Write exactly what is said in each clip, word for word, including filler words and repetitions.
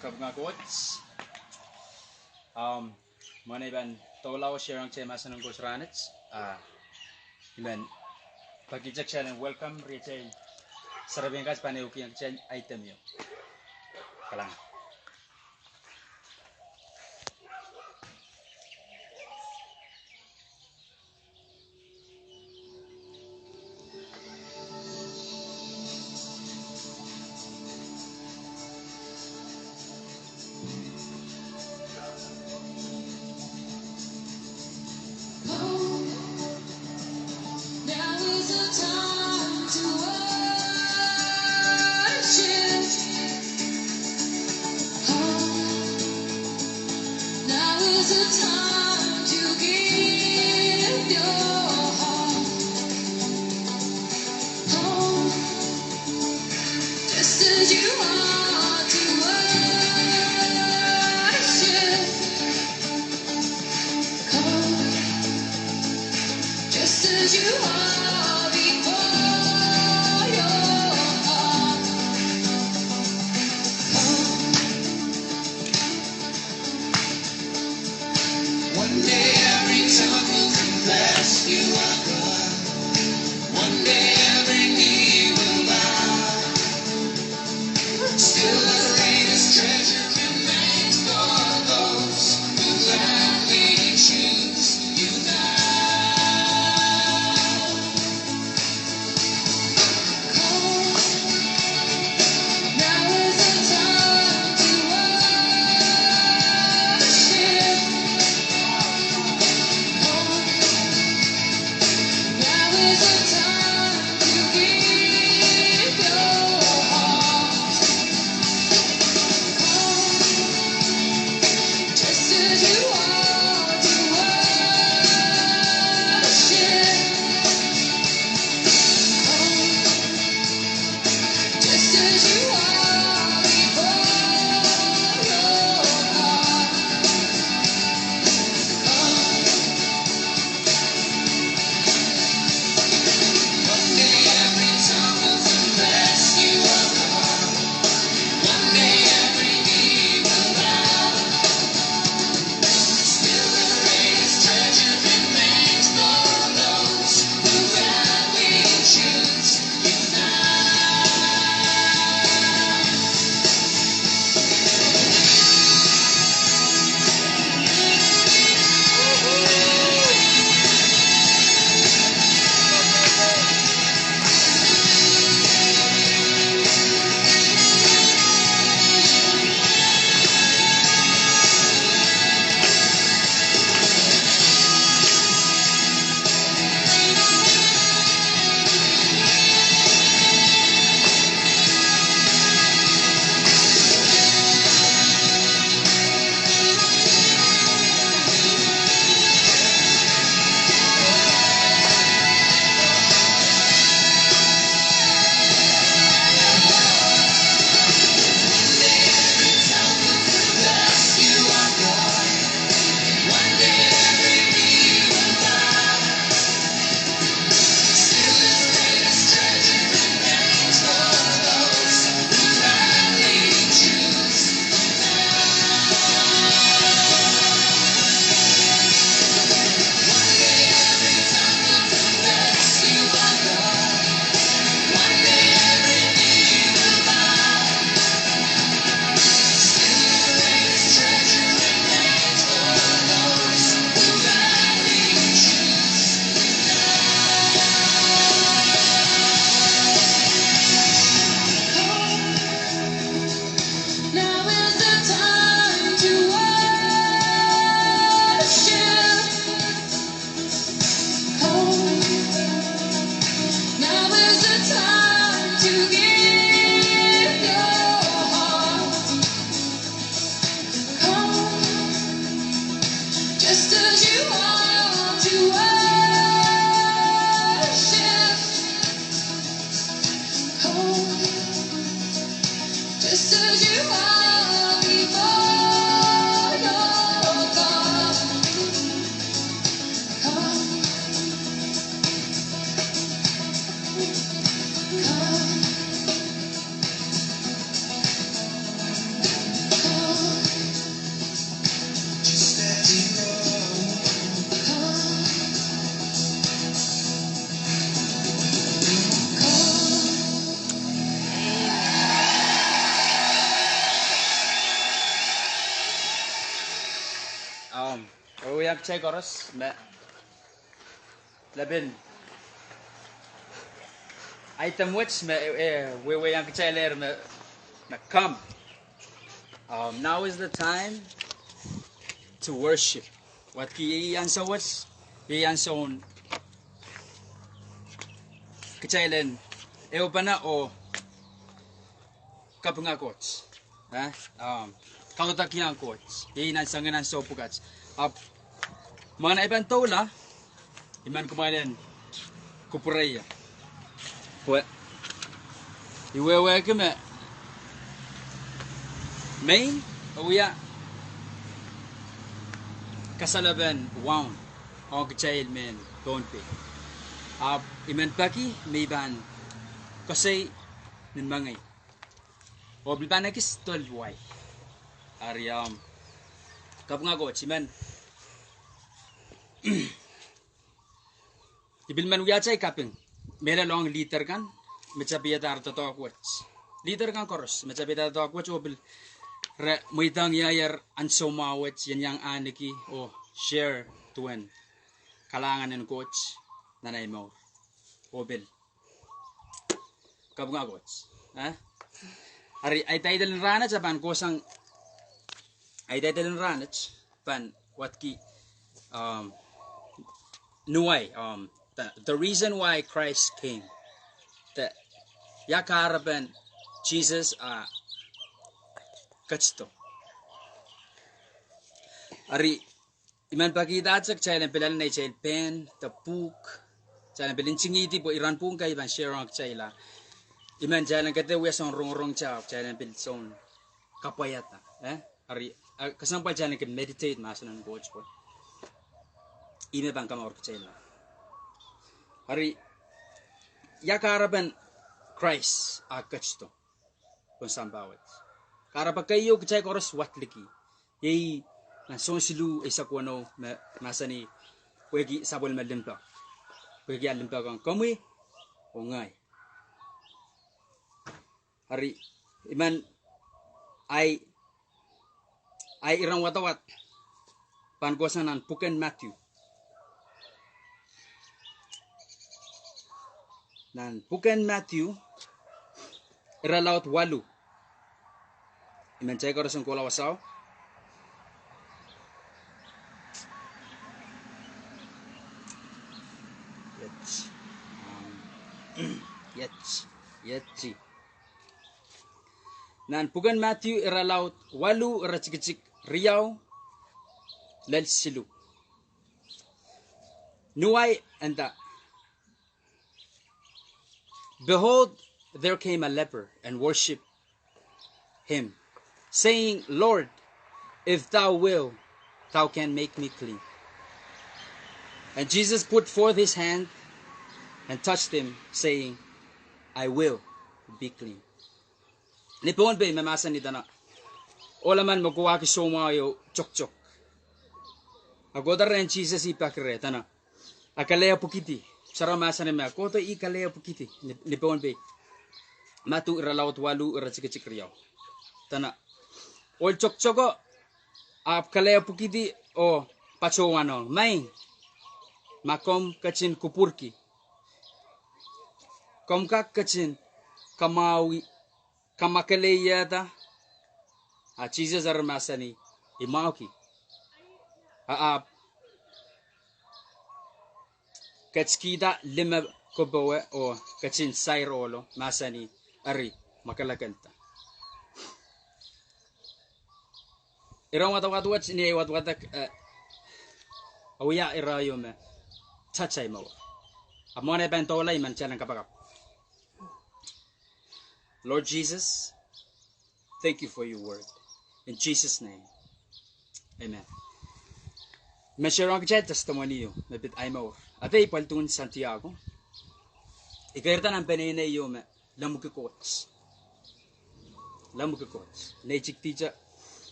Kapinga Koht. Um, mwein I pahn doula oh sharing kitail mahsen en Koht rahnwet. Ah, I men peki kitail en welcome rietein serepein kat pahn ehukihong kitail ahi demio. Kalahngan. Now is the time to worship. Now is the time to give your heart. Just as you are to worship. Just as you are before your heart. One day every time Um, oh, wehwehki kitail koaros me lepin item wet me, eh, wehwehki kitailehr me, me come. Um, now is the time to worship. Wadki, iei ansou wet, iei ansoun kitail en ehupene oh kapinga Koht. Eh, um, kaudokiong Koht. Iei nan soangen ansou pwukat. Ahpw mwein ei pahn doula, I men kumwail en kupwurehiong. Pwe I wehwehki me main, oh wia kasalepen waun ong kitail mehn Pohnpei. Ahpw I men peki me I pahn koasoi ni mengei oh pil pahn ekis doal wai. Eri, um, kapinga Koht, I men I pil men wia atail kaping mehlel ong leader kan me tapihada ar doadoahk wet. Leader kan koaros me tapihada doadoahk wet oh pil re mweidohng ieier ansou mwahu wet en iang ahneki oh share duwen kalahngan en Koht nan ei mour. Oh pil kapinga Koht. Eh? Eri, ahi title en rahnwet e pahn kohsang, ahi title en rahnwet pahn wadki, um, nuwai, um, the, the reason why Christ came. The, ia kahrepen Sises ah ketido. Eri, I men pekihda ahte kitail en pil ale neitail pehn de pwuhk, kitail en pil ntingihdi pwe iren pwuhk kan I pahn share ong kitail. I men kitail en kede wia soun rongorong, kitail, kitail en pil soun kapwaiada. Eh? Eri, eh, kesempwal kitail en kin meditate mahsen en Koht pwe ih me pahn kamour kitail. Eri, ia kahrepen Krais ah ketido pohn sampah wet. Kahrepe keieu kitail koaros wadliki. Iei nan Sohn siluh eisek weneu me mahsanih, pwehki sapwellime limpoak. Pwehki ah limpoak ong komwi oh ngehi. Eri, I men, ahi, ahi iren wadawad pahn kohsang nan pwuken Madiu. Nan pwuken Madiu, irelaud waluh. I men kitail koaros en kohla wasao. Iet. Um, iet. Iet. Nan pwuken Madiu irelaud waluh iretikitik riau lel siluh. Nuwai e nda, Behold, there came a leper and worshipped him, saying, Lord, if thou wilt, thou can make me clean. And Jesus put forth his hand and touched him, saying, I will, be clean. Ni Pohnpei me mahsanih dene, ohl emen me kohwahki soumwahu ieu toktok. A kohdo rehn Sises, ih peki reh dene, a kelehpwikidi. Sarawi mahsanih me kohdo ih kelehpwikidi. Ni, ni Pohnpei, Madiu irelaud waluh iretikitik riau, dene, ohl toktoko ahpw kelehpwikidi oh patohwanohng, Maing, ma komw ketin kupwurki, komw kak ketin kamwahu, kamwakelehiehda? A Sises eri mahsanih, I mwahuki. A ahpw ketikihda lime kopowe oh ketin sair ohlo, mahsanih, Eri, mwakelekelda. Iren wadawad wet ni ei wadwadek, eh, e wia ire ieu me touch ahi mour. A mwohn ei pahn doula, I men kitail en kapakap. Lord Jesus, thank you for your word. In Jesus' name, amen. I men share ong kitail testimony ieu me pid ahi mour. Ede I pwalduhn Santiago. I keirda nan peneinei ieu me lemmwiki Koht. Lemmwiki Koht. Neitik dihte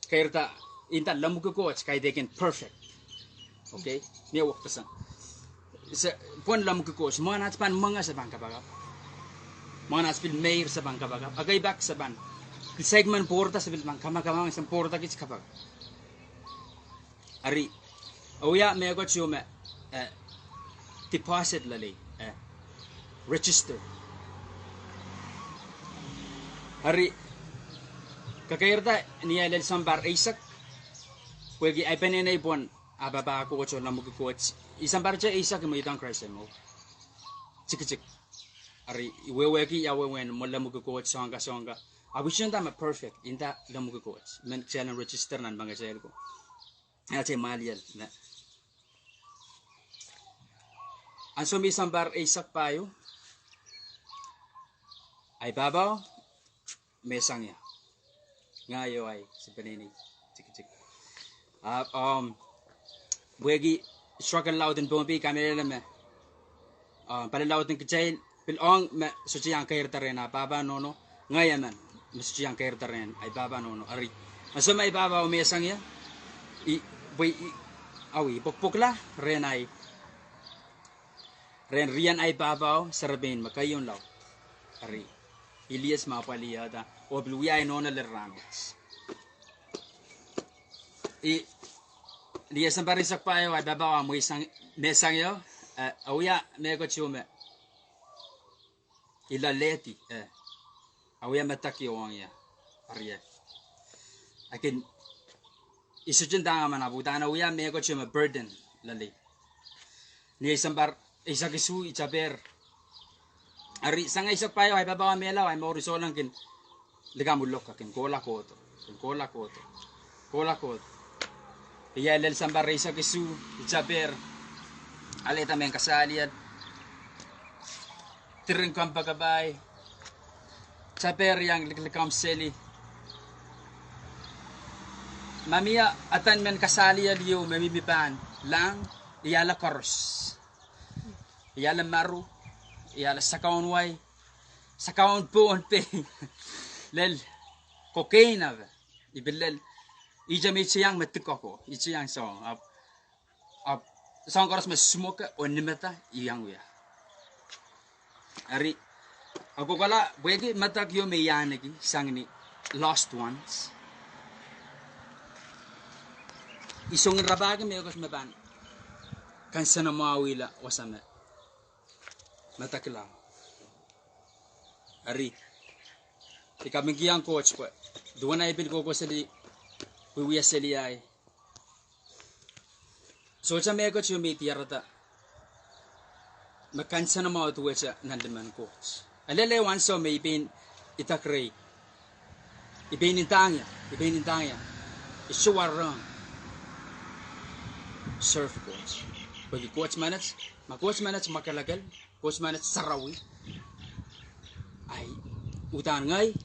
keirda, nda lemmwiki Koht kaidehkin perfect. Okay? Mie wekpeseng. Se, pwehn lemmwiki Koht, mwohn aht pahn mwenge se pahn kapakap. Mwohn aht pil meir se pahn kapakap. Ekei pak se pahn, pil saik men pwourda se pil pahn kamakamang, se pwourda kis kapakap. Eri, e wia mehkot ieu me, eh, deposit loalei, eh, register. Eri, kakairada ni ahi lel sampah eisek, pwehki ahi peneinei pwon ah papah Koht oh lemmwiki Koht. Ih sampah eisek, ih mweidohng Krais en mour. Tikitik. Eri, ih wehwehki ia wehwehn mwo lemmwiki Koht, soanka, soanka. Ahpw ih sohte nda me perfect, nda lemmwiki Koht. Men kitail en register nan mengei kitail ko. Ia te maliel, ne. Ansou me ih sampah eisek pahieu, ahi pahpao me sang ie. Ngehi oh ahi sipene ni tikitik. Ah, um, pwehki struggle laud en Pohnpei, kamehlele me, ah, pali laud en kitail pil ong me sohte iang keirda rehn ah pahpa nohno, ngehi emen me sohte iang keirda rehn ahi pahpa nohno. Eri, ansou me ahi pahpao me sang ie, ih, pwe ih, awi, pwokpwokla rehn ahi, rehn rien ahi pahpao serepein me keieu laud. Eri, ih Lies me apwalihada, oh pil wia ahi nohno lel rahnwet. Ih, ni ih sampah eisek pahieu, ahi pahpao ah me sang, me sang ie, eh, e wia mehkot ieu me I loalehdi, eh. A wia medek ieu ong ie. Eri, eh. Akin, I sohte ndahng emen ahpw uhdahn e wia mehkot ieu me burden loalei. Ni ih sampah eisek isuh, I taper. Eri, sang eisek pahieu, ahi pahpao mehla, ahi mour en souleng kin likamw lokakin kohla kohdo, kin kohla kohdo, kohla kohdo. Ia lel sampah eisek isuh, I taper. Alehda mehn kasaliel. Diren kompoakepahi. Taper iang likilikamw seli. Ma mie adan mehn kasaliel ieu me mihmi pahn lahng, I ale koaros. I ale maru, I ale sakaun wai, sakaun Pohnpei, lel cocaine ave. I pil lel, ihte me I tiang me dikoko, I tiang soang, ahpw, ahpw soang koaros me smoke oh nimada I iang wia. Eri, a kokohla, pwehki medek ieu me I ahneki sang ni lost ones. I songin rapahki mehkot me pahn kansenamwahwihla wasa me medekla. Eri, I kapingkihong Koht pwe duwen ahi pil kohkohseli, wiewia seli ahi, sohte mehkot ieu me I diarada me kansenamwahu duwehte nan limen Koht. E lel ehu ansou me I pein idek rehi, I pein ndahng ie, I pein ndahng ie, I sohte warohng serve Koht. Pwehki Koht menet, ma Koht menet mwakelekel, Koht menet sarawi, ahi, uhdahn ngehi,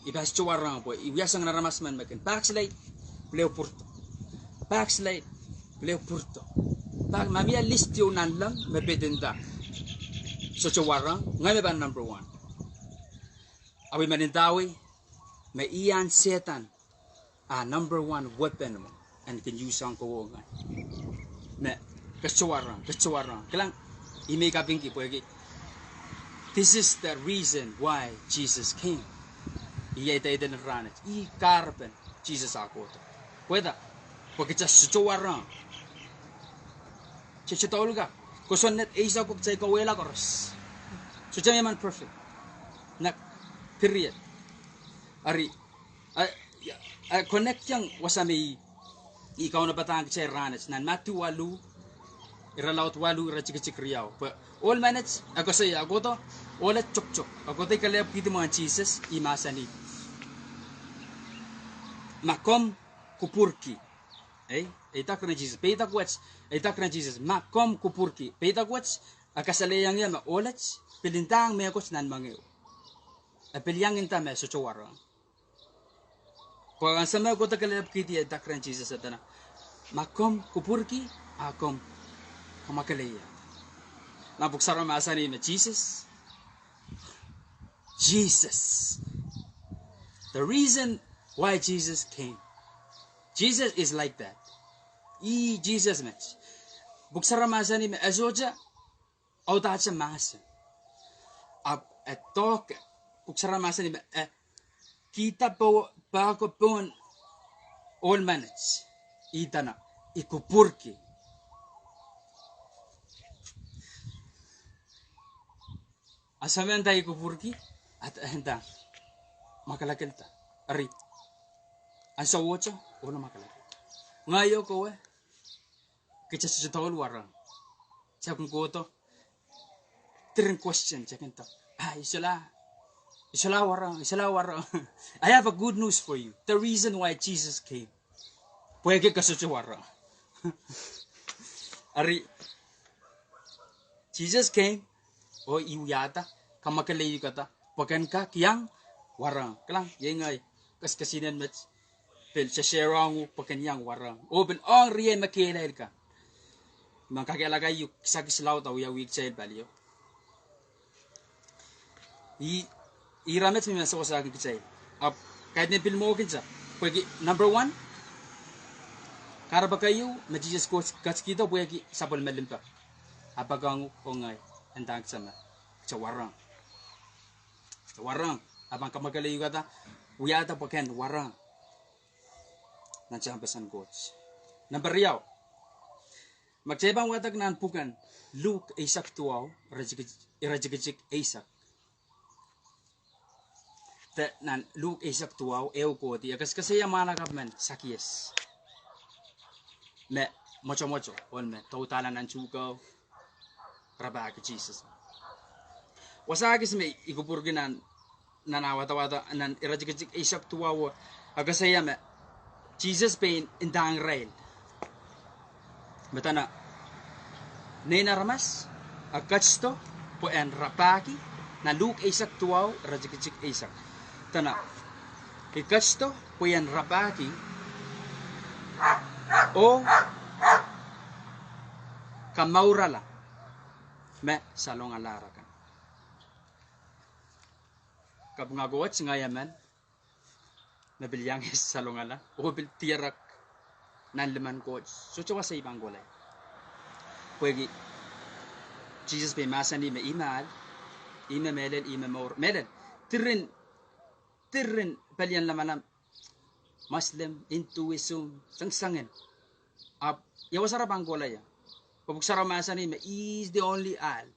I pahn sohte warohng pwe I wia soangen aramas men me kin backslide, pil ehu pwurdo. Backslide, pil ehu pwurdo. Pak, ma mie list ieu nanleng me pid nda sohte warohng, ngehi me pahn number one. Awi, men ndawei me ian Sehdan ah number one weapon mwo en kin use ong kowe oh ngehi. Me ke sohte warohng, ke sohte warohng. Kilang, I men kapingki pwehki this is the reason why Jesus came. Ih ideidan rahnwet, ih kahrepen Sises ah kohdo. Pwehda, pwe kitail sohte warohng. Kitail sohte douluhl ka. Kosonned eisek ko kitail kauwehla koaros. Sohte mie men perfect. Nek, period. Eri, a, a connect iang wasa me I, I kaunopadahng kitail rahnwet nan Madiu waluh, irelaud waluh, iretikitik riau. Pwe ohl menet, e koasoia, e kohdo, ohl et tokutok, e kohdo, I kelehpwkihdi mwohn Sises, I mahsanih, ma komw kupwurki, eh, e idek rehn Sises, peidek wet, e idek rehn Sises, ma komw kupwurki, peidek wet, e kasalehiong ie me ohl et pil ndahng mehkot nan moangeo. E pil iang nda me sohte warohng. Pwe ansou me e kohdo kelehpwkihdi, e idek rehn Sises, e nda, ma komw kupwurki, a komw kamwakele ie. Ma Pwuhk Sarawi mahsanih me Sises, Sises, the reason why Jesus came, Jesus is like that. Ih Sises met. Pwuhk Sarawi mahsanih me e sohte audahte mahsen. Ahpw e doke, Pwuhk Sarawi mahsanih me e kihda pahko pohn ohl menet. Ih dene, I kupwurki. Ansou me nda I kupwurki, a nda, mwakelekel da. Eri, ansou wet, ohl mwakelekel. Ngehi oh kowe, kitail sohte douluhl warohng. Kitail kin kohdo, diren question, kitail kin nda, ah, I solahr, I solahr warohng, I solahr warohng. I have a good news for you. The reason why Jesus came. Pwehki ke sohte warohng. Eri, Jesus came, oh e wiahda, kamwakelei uhk da, pwe ke en kak iang warohng. Kilang, iei ngehi, kesikesihnen met, pil sehse rong uh pwe ke en iang warohng. Oh pil ong riei me kehlail kan. Mehn kakehlaka ieu kisakis laud wiawi kitail palio. Ih, ih irair met me I men sewesehkin kitail. Ahpw, kaidehn pil mwo kin sa. Pwehki, number one, kahrepe keieu, me Sises Krais ketikihdo pwehki sapwellime limpoak. A poakohng uhk oh ngehi, en dahng kitail me, kitail warohng. Kitail warohng, a pahn kamwakelei uhk da, wiahda pwe ke en warohng. Nan tehnpas en Koht. Number riau. Ma kitail pahn wadek nan pwuken Luk eisek duwau, iretikitik, iretikitik eisek. De nan Luk eisek duwau, ehu kohdi, e kesekesehiong mwahnakapw men Sakias. Me mwotomwoto, oh me doudahla nan tuhkeo, rapahki Sises. Wasa kis me I kupwurki nan nan ah wadawad nan iretikitik eisek duwau, e koasoia me Sises pein ndahng irail me dene, Nein Aramas e ketido pwe en rapahki, nan Luk eisek duwau, iretikitik eisek. Dene, I ketido pwe en rapahki, oh kamourala me salongalahr akan. Kapinga Koht ngehi emen, me pil iang salongala, oh pil diarek nan limen Koht. Sohte wasa I pahn kohla. Pwehki Sises pein mahsanih me ih me ahl, ih me mehlel, ih me mour. Mehlel, diren, diren pelien lamalam, Muslim, Hinduism, soangen soangen. Ahpw, ia wasa re pahn kohla ia? Pwe Pwuhk Sarawi mahsanih me, He is the only ahl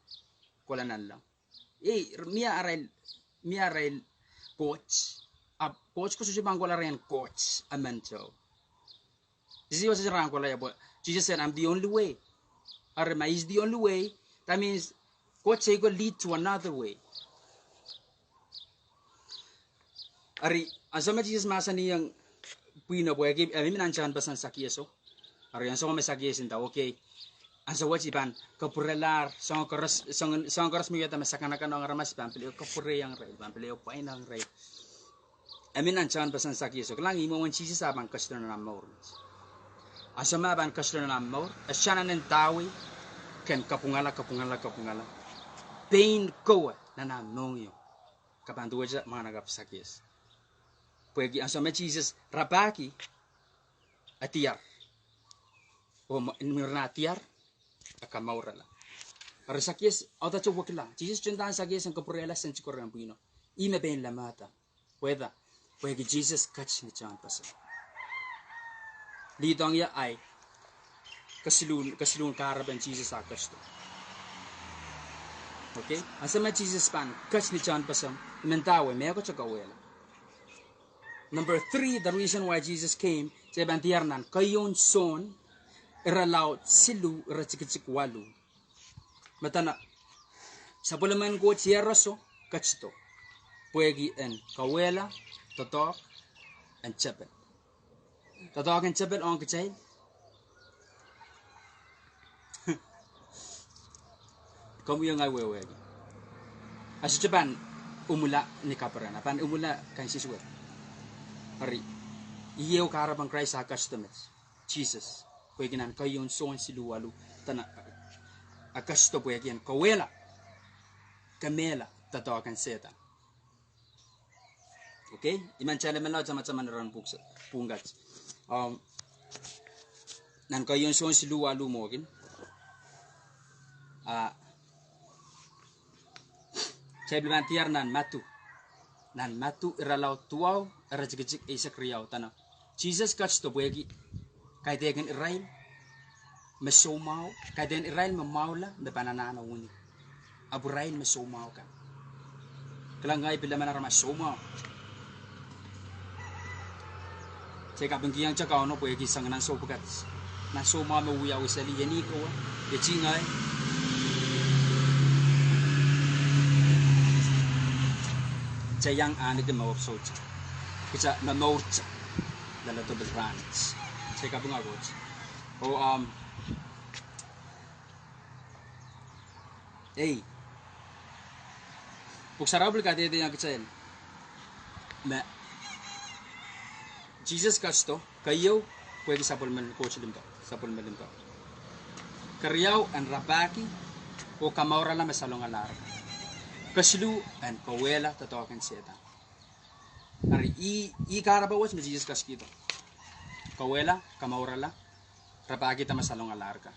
kohla nanleng. Ei, mie arail, mie arail Koht. Ahpw Koht ko sohte pahn kohla rehn Koht emen tou. Sises wasa rahn kohla ia pwe Sises said, I'm the only way. Eri ma He is the only way, that means Koht said ko lead to another way. Eri, ansou me Sises mahsanihong pwihno pwehki, e mihmi nan tehnpas en Sakias o. Eri, ansou me Sakias nda, okay. Ansou wet I pahn kapwurelahr, soahng koaros, soahng, soahng koaros me wiahda me sakanakanong aramas I pahn pil ehu kapwurehiong irail, I pahn pil ehu pwainohng irail. E mih nan tehnpas en Sakias o. Kilang, ih mwomwen Sises ah pahn ketido nan ahmw mour. Ansou me ah pahn ketido nan ahmw mour, e sohte anahne ndawei ke en kapwungala, kapwungala, kapwungala. Pein kowe nan ahmw mohngiong. Ke pahn duwehte mwahnakapw Sakias. Pwehki ansou me Sises rapahki, e diar. Oh mwurin ah diar, e kamourala. Eri Sakias, audahdahte wekila. Sises tendahng Sakias en kapwurehla sent ko rehn pwihno. Ih me pein lamada. Pwehda, pwehki Sises ket ni tehnpas. Lihdohng ie ahi kesiluhn, kesiluhn kahrepen Sises ah ketido. Okay? Ansou me Sises pahn ket ni tehnpas, I men ndawei mehkot e kawehla. Number three, the reason why Jesus came, se pahn diar nan keieun Sohn, irelaud siluh, iretikitik waluh. Me dene, sapwellimen Koht iehroso ketido, pwehki en kawehla doadoahk en tepel. Doadoahk en tepel ong kitail. Komw iang wehwehki. E sohte pahn imwila ni kaperen, e pahn imwila kansensuwed. Eri, ih ehu kahrepen Krais ah ketido met. Sises, pwehki nan keieun Sohn siluh waluh, dene, e ketido pwehki en kawehla, kemehla doadoahk en Sehdan. Okay? I men tala melaud tamataman rahn pwuhk se, pwuhk kat. Nan keieun Sohn siluh waluh mwo kin. Ah, se pil pahn diar nan Madiu. Nan Madiu irelaud duwau, iretikitik eisek riau, dene, Sises ketido pwehki Kaidehkin irail me soumwahu, kaidehkin irail me mwahula, me pahn anahne wini. Ahpw irail me soumwahu kan. Kilang, ngehi pil emen aramas soumwahu. Kitail kapingkihong kitail Kauno pwehki sang nan soh pwukat. Nan soumwahu me wiawi seli, eni kowe, eti ngehi. Kitail iang ahneki mour soutuk. Kitail momourte. Lalodo pil rahnwet. Kitail kapinga Koht. Oh, um, ei. Pwuhk Sarawi pil kadehdehiong kitail me Sises ketido, keieu, pwehki sapwellimen Koht limpoak, sapwellimen limpoak. Keriau, en rapahki oh kamourala me salongalahr kan. Kesiluh, en kauwehla doadoahk en Sehdan. Eri ih, ih kahrepe wet me Sises ketikihdo. Kauwehla, kamourala, rapahkihda me salongalahr kan.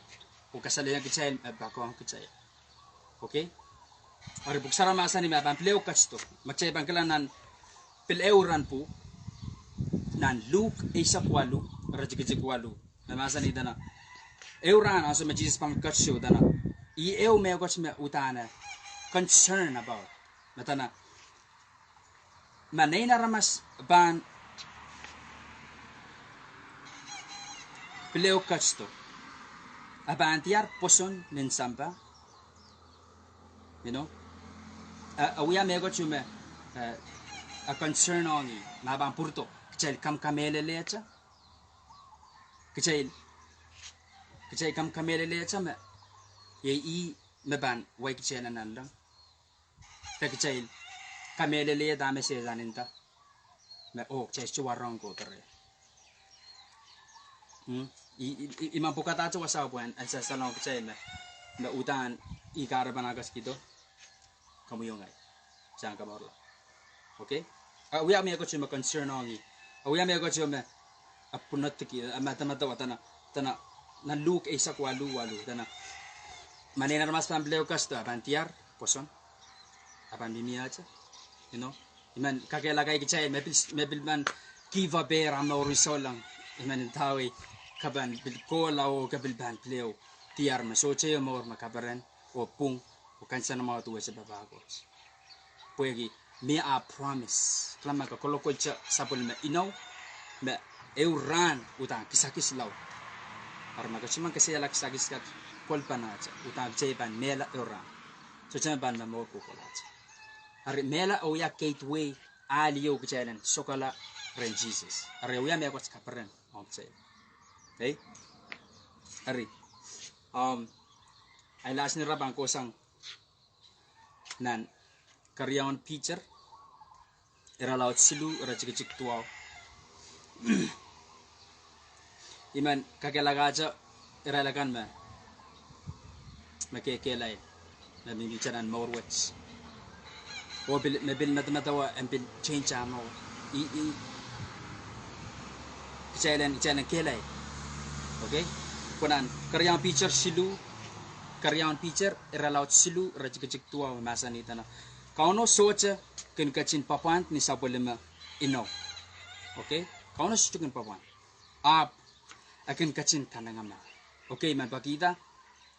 Oh kasalehiong kitail, eh, poakohng kitail. Okay? Eri Pwuhk Sarawi mahsanih me e pahn pil ehu ketido. Ma kitail pahn kilang nan pil ehu rahn pwuhk, nan Luk eisek waluh, iretikitik waluh. Me mahsanih dene, ehu rahn ansou me Sises pahn ketido dene, ih ehu mehkot me uhdahn e concern about. Me dene, ma Nein Aramas pahn pil ehu ketido, e pahn diar pwoson nin sampah. You know? E, e wia mehkot me, eh, e concern ong ih, ma pahn pwurodo, kitail kamkamehlelehte. Kitail, kitail kamkamehlelehte me, iei ih me pahn wai kitail nan nanleng. De kitail kamehlelehda me Sehdan nda. Me, oh, kitail sohte warohng kohdo reh. Hmm? I, i, i, I men pwukadahte wasao pwehn, e sansal ong kitail me, me uhdahn ih kahrepen ah ketikihdo. Komwi oh ngehi. Sang kamourala. Okay? E wia mehkot me concern ong ih. E wia mehkot me, e pwunodki, e medemedewe dene, dene, nan Luk eisek waluh waluh, dene, ma Nein Aramas pahn pil ehu ketido, e pahn diar pwoson. E pahn mihmihte. You know? I men kakehlaka kitail, me pil, me pil men give up ehr ah mouren souleng. I men ndawei ke pahn pil kohla oh ke pil pahn pil ehu diar me sohte ehu mour me kaperen, oh pwung, oh kansenamwahu duwehte papah Koht. Pwehki mie ah promise. Kilang, ma ke kolokolte sapwellime inou, me ehu rahn uhdahn kisakis laud. Eri ma ke sohte men kesehla kisakis kat kolpenehte, uhdahn kitail pahn mehla ehu rahn. Sohte men pahn momour kohkohlahte. Eri mehla e wia gateway, ahl ieu kitail en sokala rehn Sises. Eri e wia mehkot kaperen ong kitail. Ei? Eri, um, ahi last ni rap pahn kohsang nan Keriaun Piter, irelaud siluh, iretikitik duwau. I men kakehlakahte irail akan me, me kehkehlail, me mihmihte nan mour wet. Oh pil, me pil medemedewe en pil change ah mour. I, i, kitail en, kitail en kehlail. Okay? Pwe nan Keriaun Piter siluh, Keriaun Piter irelaud siluh, iretikitik duwau, mahsanih dene, Kauno sohte kin ketin pwapwand ni sapwellime inou. Okay? Kauno sohte kin pwapwand. Ahpw e kin ketin kanengamah. Okay, I men pekihda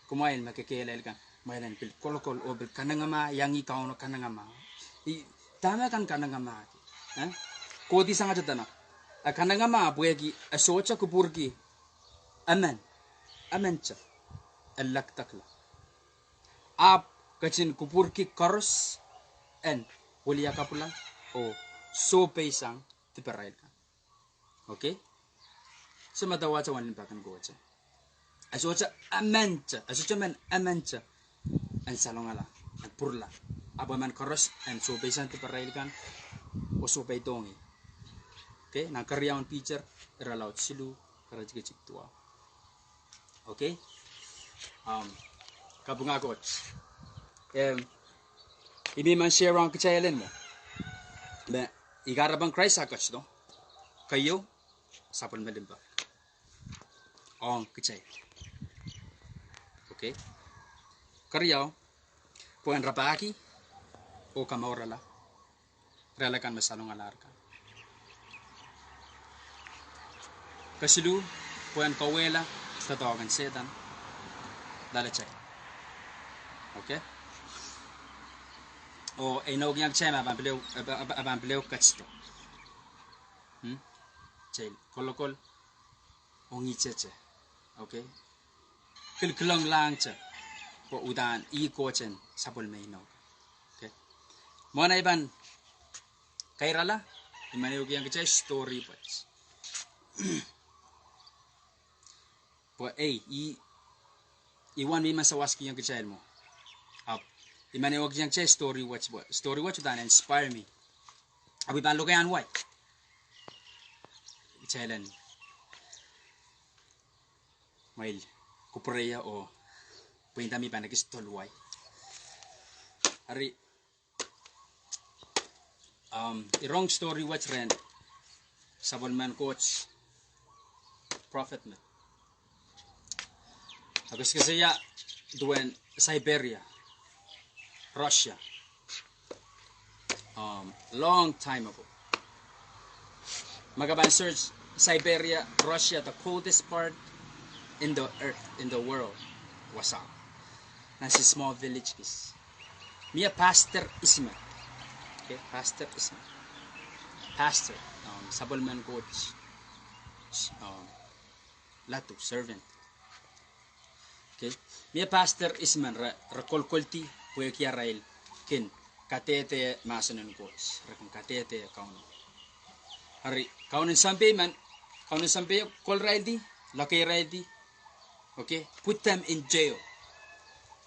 kumwail me kekehlail kan, kumwail en pil kolokol oh pil kanengamah, iang ih Kauno kanengamah. I, dahme kan kanengamahki? Eh? Kohdi sangete dene, e kanengamah pwehki e sohte kupwurki emen, emente e lekdekla. Ahpw ketin kupwurki koaros en wiliakapwala oh sohpeisang diparail kan. Okay? Se me dawahte wen limpoak en Koht. E sohte emente, e sohte men emente en salongala, en pwurala. Ahpw emen koaros en sohpeisang diparail kan oh sohpeidohng ih. Okay? Nan Keriaun Piter irelaud siluh, iretikitik duwau. Okay? Um, kapinga Koht. Em, I men share ong kitail en mwo me ih kahrepen Krais ah ketido. Keieu, sapwellime limpoak ong kitail. Okay? Keriau, pwe en rapahki oh kamourala irail akan me salongalahr kan. Kesiluh, pwehn kauwehla doadoahk en Sehdan loalatail. Okay? Oh ei inoukihong kitail me e pahn pil ehu, e pahn, e pahn, e pahn pil ehu ketido. Hmm? Kitail kolokol, ong ihte te. Okay? Kilkilenglahngte. Pwe uhdahn ih Koht en sapwellime inouk. Okay? Mwohn ei pahn kairala, I men ehukiong kitail story wet. Pwe ei, ih, ih wen me I men sawaskihong kitail mwo. Ahpw I men ehukiong kitail story wet, pwe story wet uhdahn inspire me. Ahpw I pahn lokaiahn wai. Kitail en mweil kupwurehiong oh pweida me I pahn ekis tolwai. Eri, um, I rong story wet rehn sapwellimen Koht prophet me e kisakisaia duwen Siberia, Russia. Um, long time ago. Ma ke pahn search Siberia, Russia, the coldest part in the earth, in the world, was out. Nan se small village kis. Mie pastor ihs men. Okay, pastor ihs men. Pastor, um, sapwellimen Koht, um, ladu, servant. Okay. Mie pastor ihs men re, re kolkoldi pwehki arail kin kadehde mahsen en Koht, re kin kadehde Kauno. Eri, Kaun en sampah men, Kaun en sampah koliraildi, lokeiraildi. Okay, put them in jail.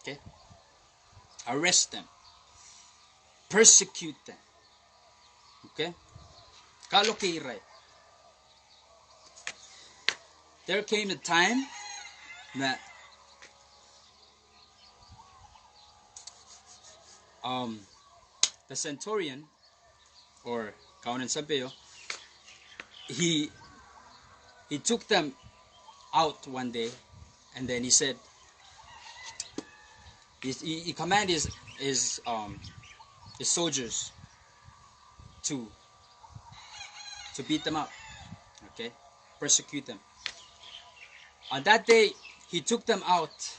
Okay, arrest them, persecute them. Okay, kaloke irail. There came a time that, um, the centurion, or Kaun en sampah, he, he took them out one day, and then he said, he, he, he commanded his, his, um, his soldiers to, to beat them up, okay, persecute them. On that day, he took them out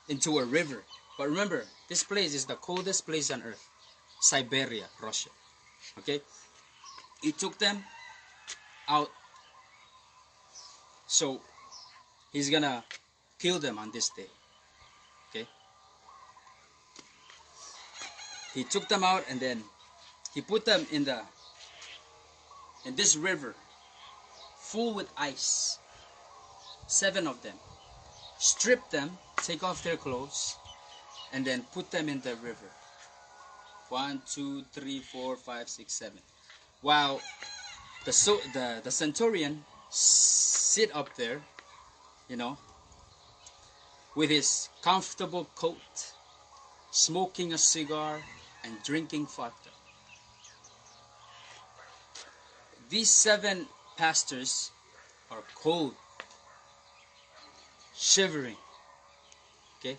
into a river. But remember, this place is the coldest place on earth, Siberia, Russia. Okay? He took them out. So, he's gonna kill them on this day. Okay? He took them out and then he put them in the, in this river full with ice. Seven of them. Stripped them, take off their clothes, and then put them in the river. One, two, three, four, five, six, seven. While the, so, the, the centurion sit up there, you know, with his comfortable coat, smoking a cigar and drinking vodka. These seven pastors are cold, shivering. Okay?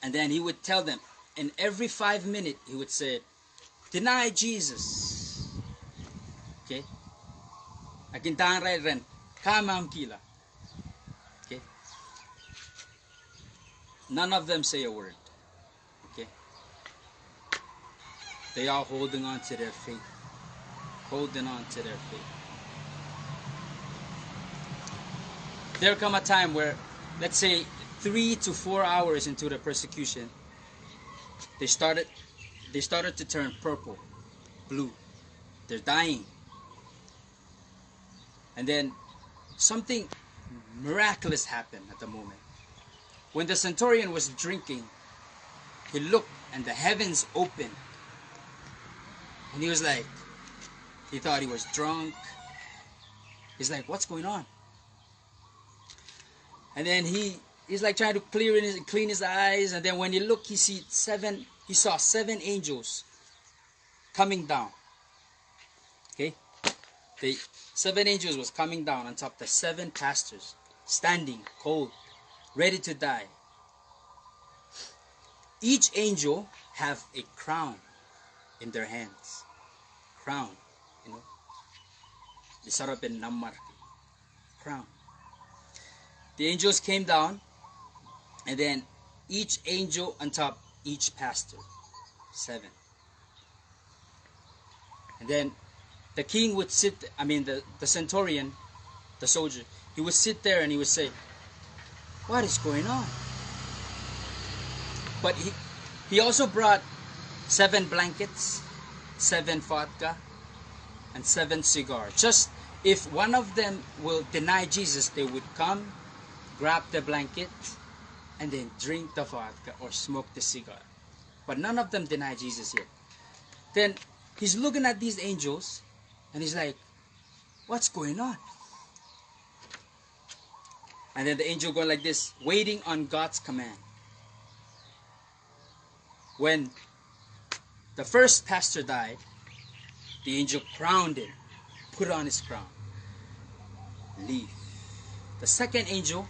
And then he would tell them, and every five minute he would say, "Deny Jesus." Okay? A kin ndahng irail ren, "Kamwahukihla." Okay? None of them say a word. Okay? They are holding on to their faith. Holding on to their faith. There come a time where, let's say, three to four hours into the persecution, they started, they started to turn purple, blue. They're dying. And then something miraculous happened at the moment. When the centurion was drinking, he looked and the heavens opened. And he was like, he thought he was drunk. He's like, "What's going on?" And then he, he's like trying to clear in his, clean his eyes. And then when he looked, he see seven, he saw seven angels coming down. Okay? The seven angels was coming down on top the seven pastors, standing cold, ready to die. Each angel have a crown in their hands. Crown, you know. Ni sarapen namwar. Crown. The angels came down, and then each angel on top each pastor. Seven. And then the king would sit, I mean, the, the centurion, the soldier, he would sit there and he would say, "What is going on?" But he, he also brought seven blankets, seven vodka, and seven cigars. Just if one of them will deny Jesus, they would come, grab the blanket, and then drink the vodka or smoke the cigar. But none of them deny Jesus yet. Then he's looking at these angels, and he's like, "What's going on?" And then the angel going like this, waiting on God's command. When the first pastor died, the angel crowned him, put on his crown, leave. The second angel,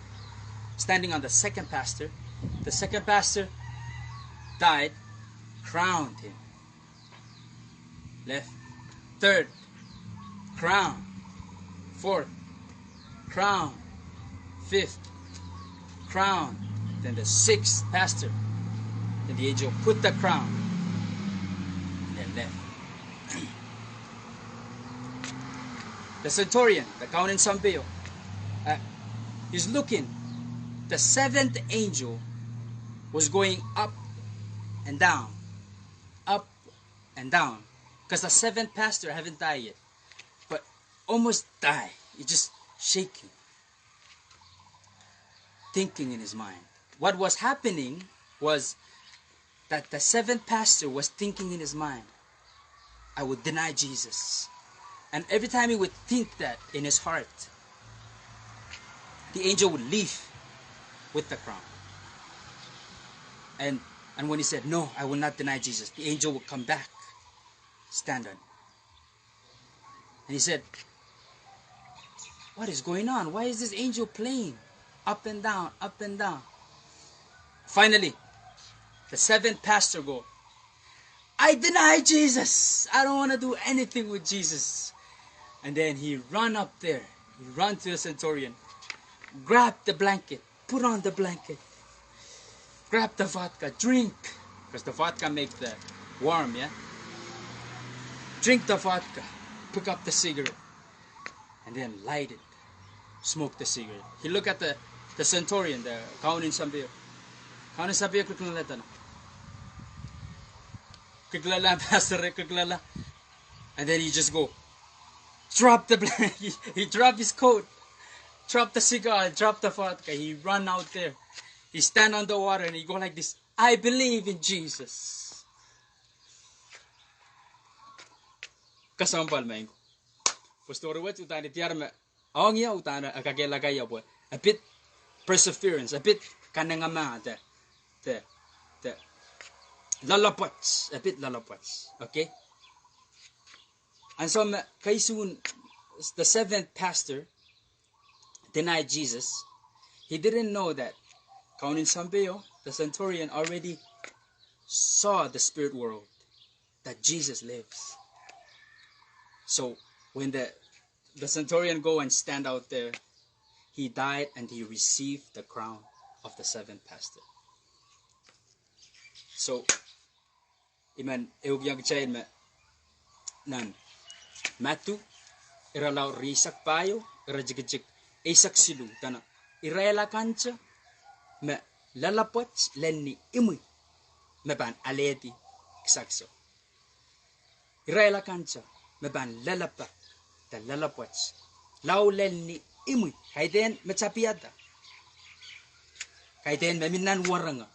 standing on the second pastor, the second pastor died, crowned him. Left. Third, crown. Fourth, crown. Fifth, crown. Then the sixth pastor. Then the angel put the crown and then left. The centurion, the kaunen sampeo, uh, is looking. The seventh angel was going up and down, up and down, because the seventh pastor haven't died yet, but almost died. He's just shaking, thinking in his mind. What was happening was that the seventh pastor was thinking in his mind, "I will deny Jesus." And every time he would think that in his heart, the angel would leave with the crown. And, and when he said, "No, I will not deny Jesus," the angel would come back, stand on. And he said, "What is going on? Why is this angel playing up and down, up and down?" Finally, the seventh pastor go, "I deny Jesus. I don't want to do anything with Jesus." And then he run up there. He run to the centurion, grab the blanket, put on the blanket, grab the vodka, drink, because the vodka make the warm, yeah? Drink the vodka, pick up the cigarette, and then light it, smoke the cigarette. He look at the, the centurion, the kaunen sampeo. Kaunen sampeo, kilikilang, kilikilang, pastor, kilikilang. And then he just go, drop the blanket. He, he drop his coat, drop the cigar, drop the vodka. He run out there. He stand on the water and he go like this, "I believe in Jesus." Kesempwal me ingo. Pwe story wet uhdahn I diar me ong ie uhdahn e kakehlaka ie pwe e pid perseverance, e pid kanengamah de, de, de loalopwoat, e pid loalopwoat. Okay? And so me keisuhn, the seventh pastor denied Jesus. He didn't know that kaunen sampeo, the centurion, already saw the spirit world, that Jesus lives. So when the, the centurion go and stand out there, he died and he received the crown of the seventh pastor. So I men ehukiong kitail me nan Madiu, irelaud rieisek pahieu, iretikitik eisek siluh, dene, irail akan te me loalopwoat lel ni imwi me pahn alehdi kisakis. Irail akan te me pahn loalopwoat, de loalopwoat, lao lel ni imwi, kaidehn me tapihada, kaidehn me mi nan werenge,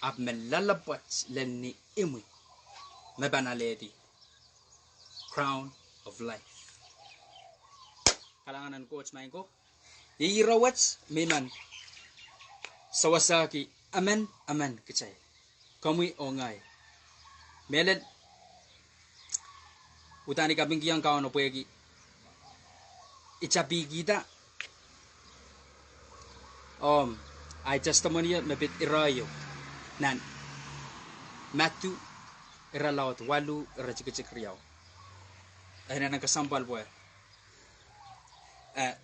ahpw me loalopwoat lel ni imwi me pahn alehdi crown of life. Kalahngan en Koht maing ko. Ih ire wet me I men sewesehki emen emen kitail, komwi oh ngehi. Mehlel, uhdahn I kapingkihong Kauno pwehki I tapihkihda, um, ahi testimony me pid ire ieu nan Madiu, irelaud waluh, iretikitik riau. E inenen kesempwal pwe eh,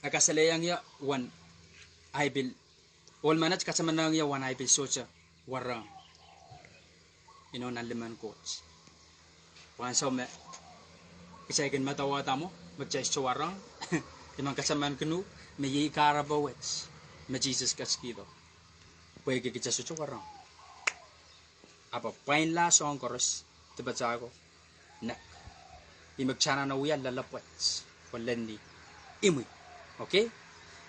e kasalehiong ie uwen ahi pil, ohl menet kasalehiong ie uwen ahi pil sohte warohng, you know, nan limen Koht. Pwe ansou me kitail kin medewe dahme, me kitail sohte warohng, I men katamankin uhk me iei kahrepe wet me Sises ketikihdo. Pwehki kitail sohte warohng. Ahpw pwain lahng soahng koaros, dipatail ko, nek. Ih me kitail anahne wia lelepwet, oh lel ni imwi. Okay?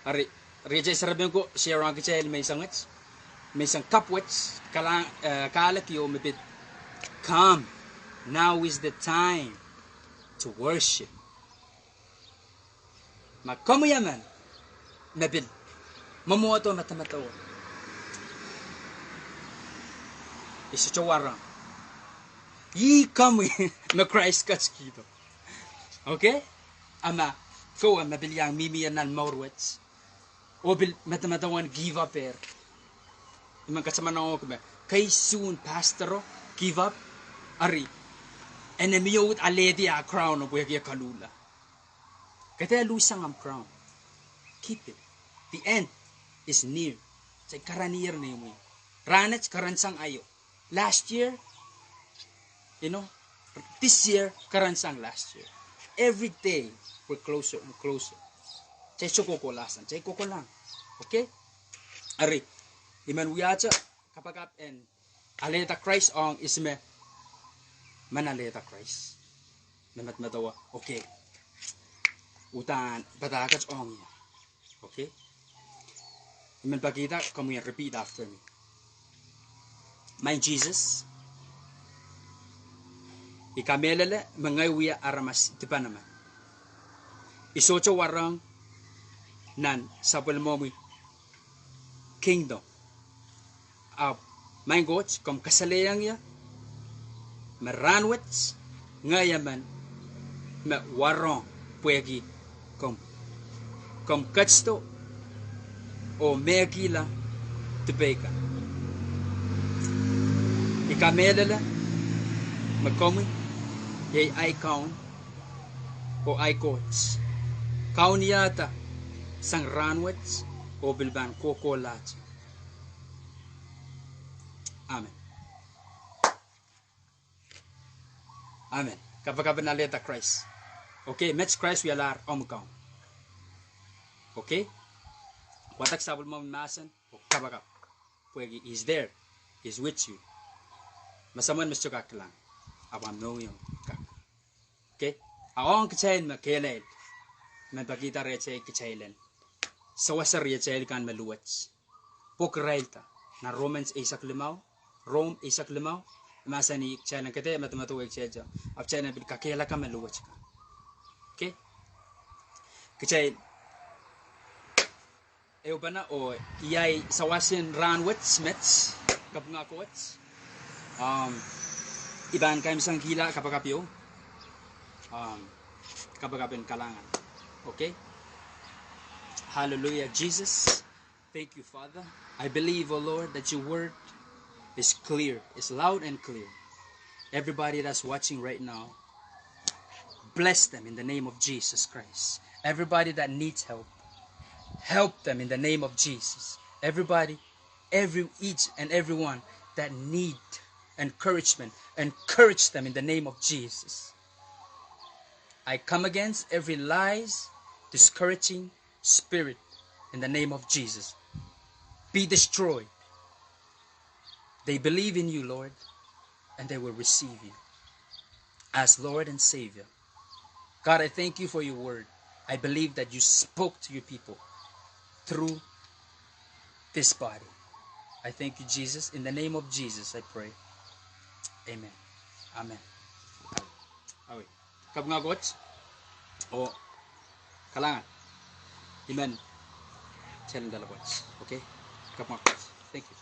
Ari, riatail serepein ko, se rong kitail menseng wet, menseng kapw wet, kahlek, eh, kahlek ieu me pid, "Come, now is the time to worship." Ma komwi emen me pil mwomwohdo medemedewe, I sohte warohng. Ih komwi me Krais ketikihdo. Okay? A ma kowe me pil iang mihmi nan mour wet, oh pil medemedewe en give up er. I men katamankin uhk me, kei soon pastor o give up. Ari, e mie uhd alehdi ah crown o pwehki e koluhla. Ke dehr luhsang ahmw crown. Keep it. The end is near. Se karanier neimwi. Rahnwet karansang aio. Last year, you know, this year karansang last year. Every day we're closer and closer. Kitail sohte kohkohlahsang, kitail kohkohlahng. Okay? Ari, I men wiahte kapakap en alehda Krais ong ihs me men alehda Krais. Me medemedewe, okay, uhdahn padahk wet ong ie. Okay? I men pekihda komwi en repeat after me. Maing Sises, I kamehlele me ngehi wia aramas dipan emen. I sohte warohng nan sapwellimomwi kingdom. Ahpw, Maing Koht, komw kasalehiong ie me rahnwet ngehi emen me warohng pwehki komw, komw ketido oh mehkihla dipei kan. I kamehlele me komwi iei ahi Kaun oh ahi Koht. Kaun iahda sang rahnwet oh pil pahn kohkohlahte. Amen. Amen. Kapakap en alehda Krais. Okay, met Krais wialahr omw Kaun. Okay? Wadek sapwellimomwi mahsen oh kapakap. Pwehki He's there. He's with you. Me soamwen me sohte kak kilang, ahpw ahmw mohngiong kak. Okay? A ong kitail me kehlail, I men pekihda rehtail kitail en sewese riatail kan me luwet. Pwuhk irailda nan Romans eisek limau, Rom eisek limau, e mahsanih kitail en kede medemedewe kitail te, ahpw kitail en pil kakehlaka me luwet kan. Okay? Kitail ehupene oh iei sawasen rahnwet met, kapinga Koht. Um, I pahn kaimwisekihla kapakap ieu. Um, kapakap en kalahngan. Okay? Hallelujah, Jesus. Thank you, Father. I believe, oh Lord, that your word is clear, is loud and clear. Everybody that's watching right now, bless them in the name of Jesus Christ. Everybody that needs help, help them in the name of Jesus. Everybody, every, each and everyone that need encouragement, encourage them in the name of Jesus. I come against every lies, discouraging spirit in the name of Jesus. Be destroyed. They believe in you, Lord, and they will receive you as Lord and Savior. God, I thank you for your word. I believe that you spoke to your people through this body. I thank you, Jesus. In the name of Jesus, I pray. Amen. Amen. Awe. Kapinga Koht. Oh kalahngan. I men talen dala pwat. Okay? Kapinga Koht. Thank you.